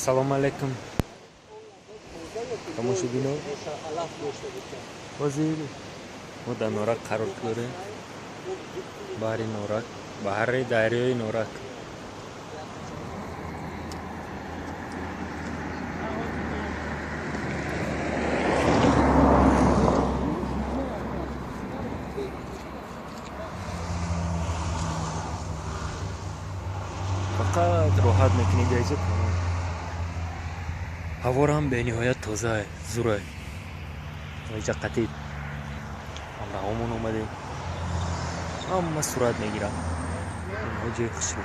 Салом алейкум. Тамошобино. Ҳозир мо дар Норак қарор дорем. Баҳри Норак, баҳри дарёи Норак. Фақат роҳат мекунӣ ҷайза тамом. Ҳаворам бениҳоят тозае, зурае. Иҷа қатӣ ҳамраҳомон омадем. Ҳама сурат мегирам. Инҳо ҷои хушрӯ.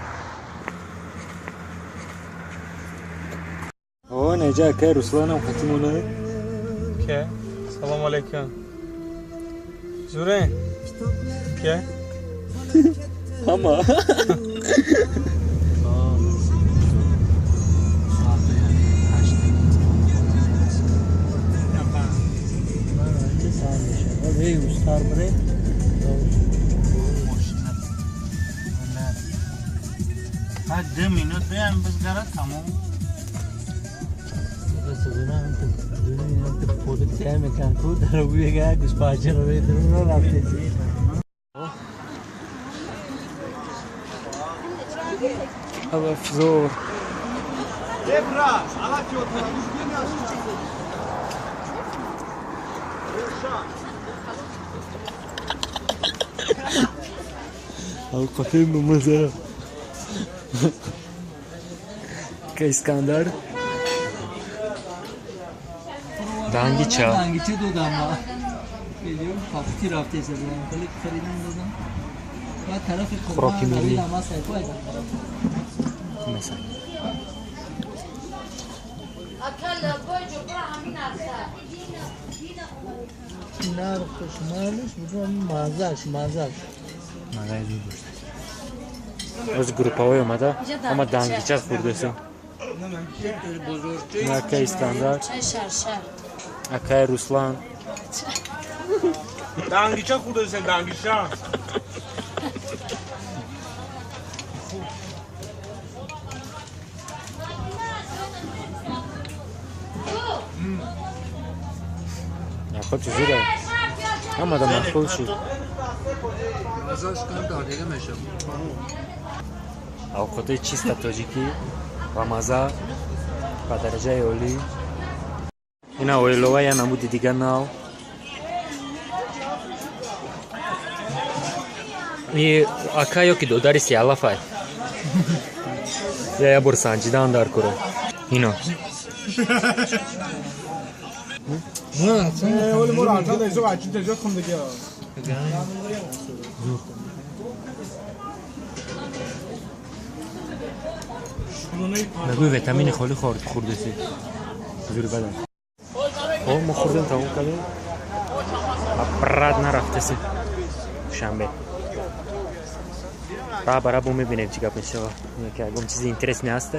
О, неҷа акай Русланам қатимона. Ке? Салом алейкум. Зуре? Ке? Ҳама. Ду минут биям бизгара тамом. Алафзор. Алқофи мамаза. Ка Искандар. Дангича. Дангича додам ма. Миллион пафти рафте задам. Вале харидан додам. Ва тарафи Хӯроки миллӣ. Масалан. Нархш малш будам мазаш мазаш. Мазаи зуд дошт. Оз группаҳое омада, ҳама дангича хӯрдасем. Акай Искандар, акай Руслан. Дангича хӯрдасем, дангича. Наход зура. Ҳамада махлул шуд. Авқотои чиста тоҷикӣ ва маза ба дараҷаи олӣ. Ина оилова я намуди дига нав. И ака ё ки додари сиалафай. Я бор санҷидан дар куро. Ино. Мегӯй витамини холӣ хӯрдасӣ. Зури бадан. О, мо хӯрдем, тамом кардем. Обратно рафтасем. Душанбе. Раҳ ба рабо мебинем чӣ гап мешава. Ки ягон чизи интерес неаста.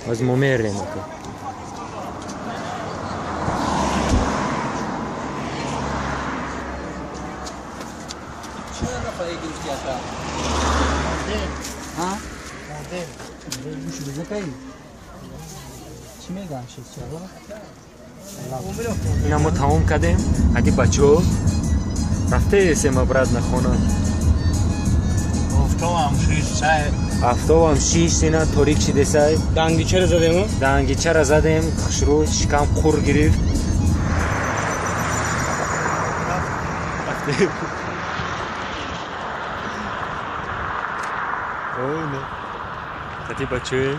Боз мо мерем ака. Ина мо тамом кардем. Ҳади бачаҳо рафтесем обратно хона. Офтобам шишт сай. Офтобам шишт, ина торик шидесай. Дангичаро задем? Дангичаро задем, хушрӯ шикам қур гирифт. Рафтем. Ой, не. Тати бачаҳо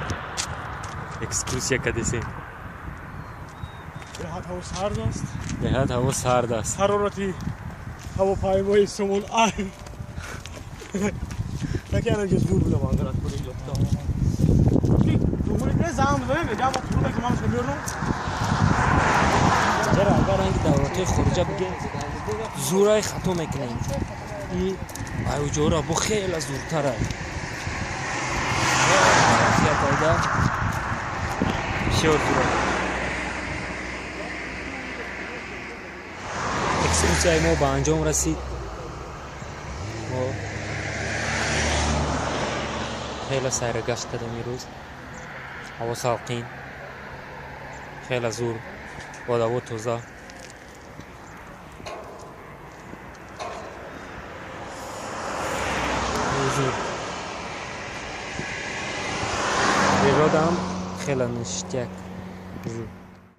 экскурсия кардесем. Беҳад ҳаво сард аст. Беҳад ҳаво сард аст. Ҳарорати ҳавопаймои Сомон Ай. Таки ана ҷо зур буда манзарат кунем лофта. Чаро агар ранги давлатҳои хориҷа бигем, зурай хато мекунем. И аюҷора бо хеле зуртара. Пайда бисёр зура. Экскурсияи мо ба анҷом расид. Хеле сайра гашт кардем имрӯз. Ҳаво салқин, хеле зур, бодҳаво тоза. Зур. Природам хеле ништяк, зур.